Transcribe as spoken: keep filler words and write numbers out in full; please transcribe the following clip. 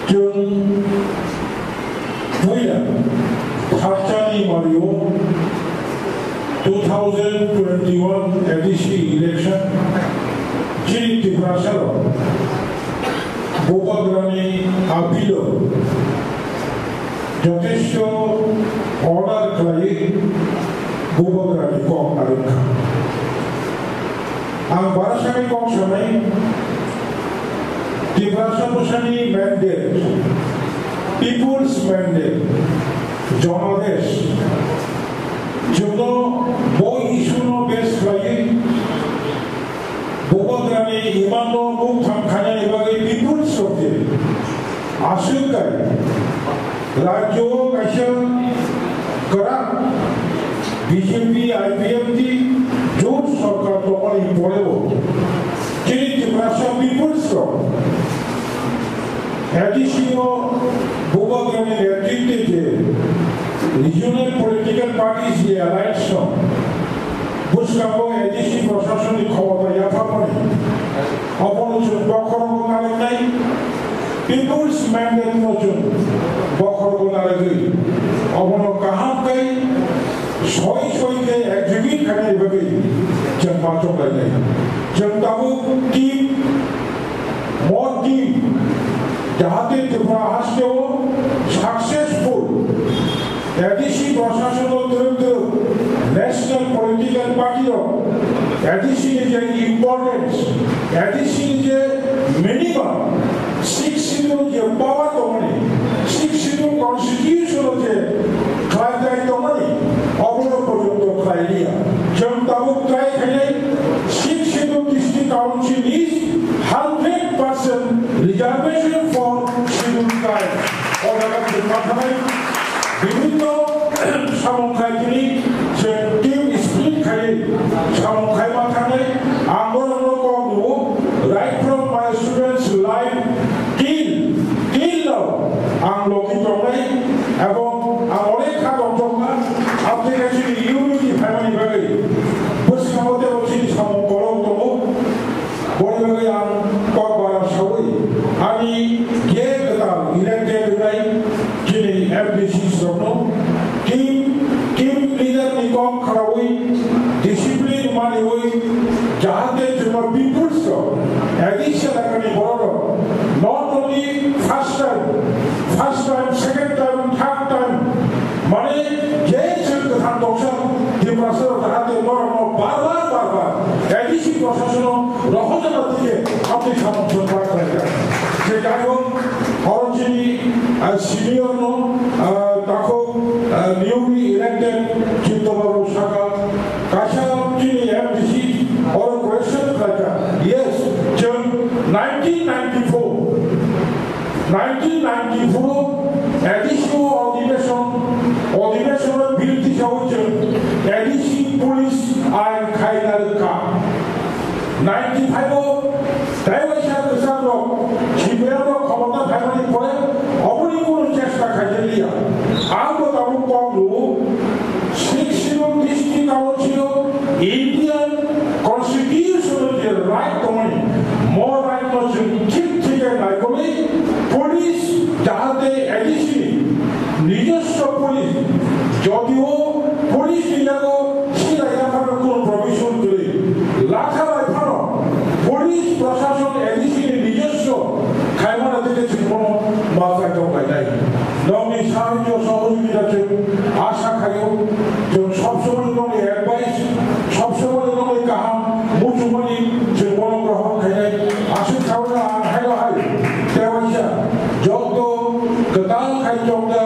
Chwng puila thapchani mario two thousand twenty-one A D C election chini Tiprasarok Bubagrani apilo jotesto order khlaiwi Bubagrani kok narwkha. Ang barasani kok sanai, Tiprasa bwsani mandate, people's mandate, Jonadesh. Chwngno bo issue no base khlaiwi Bubagrani imang no mukthang khainani bagwi people's rok je aswk kai. Rajyo o kaisa kwrak B J P, I P F T jot sorkar tongmani porebo chini Tiprasa people's rok A D C o Bubagrani netritwe je regional political parties je alliance rok bwskango A D C prosasonni khomota yapharmani obono chwng bokhorogo narwknai. People's mandate no chwng bokhorogo narwgwi obono kaham khe soi soi khe execute khainani bagwi chwng ma choklainai. Chwng tabuk team, more team, jahate Tripura hasteo successful A D C prosashono twrwk twrwk national political party rok A D C ni je importance, A D C ni je minimum Sixth Schedule je power tongmani, Sixth Schedule constitution je khlai khlai tongmani, obono porjonto khlai liya. Chwng tabuk try khainai, Sixth Schedule District Council is hundred percent reservation for Scheduled Tribe. O jaga chwng ma thanai, bibhinno samung khai tini, chwng team split khai samung khai ma thanai, ang borokno kok nugo, right from my students life till, till now, ang logi tongnai, ebong ang onek kha tongthokma, application unity phaimani bagwi, bwskango tebo chini samung kolok tongo. Boni bagwi ang kok bara saui ani je kwtal elected wngnai chini M D Cs rokno team, team leader ni kok khwlaui discipline maniui jahate chwngno peoples rok A D C elakani borok rok not only first time, first time, second time, third time, mane je chwng kwthang tongsa Tiprasa rok jahate norokno bar bar, bar bar A D C prosashono rohorjak rok tike amtwi samung chwng bar khlaijak. Je jai hok, oro chini, ah, senior no, ah, takhuk, ah, newly elected Chitto Babu saka, kaisa chini M D C oro question khlaijak. Yes, chwng nineteen ninety-four, nineteen ninety-four o A D C o adhibeshon, adhibeshon o bill tisaui chwng A D C police ain khaina rwkha. Ninety-five o tei waisa kwchak rok C P M rok khomota phaimani pore oboni kunu chesta khaijak liya. Ang bo tabuk kok nugo, Sixth Schedule District Council o Indian Constitution o je right tongmani, mo right no chwng thik thik khe naikolwi police jahate A D C ni nijoswo police, jodio police ni yago sida yaphano kunu provision kwrwi, lakha bai phano police proshason A D C ni nijoswo khaimano tei chwng bono ma kaitor lainai. Nokni sahajyo sohojogita chwng asha khaio, chwng sob somoi nokni advice, sob somoi nokni kaham muchungmani chwng bono grohon khainai. Aswk khaui ang haino hai tewaisa joto kwtal khai chokda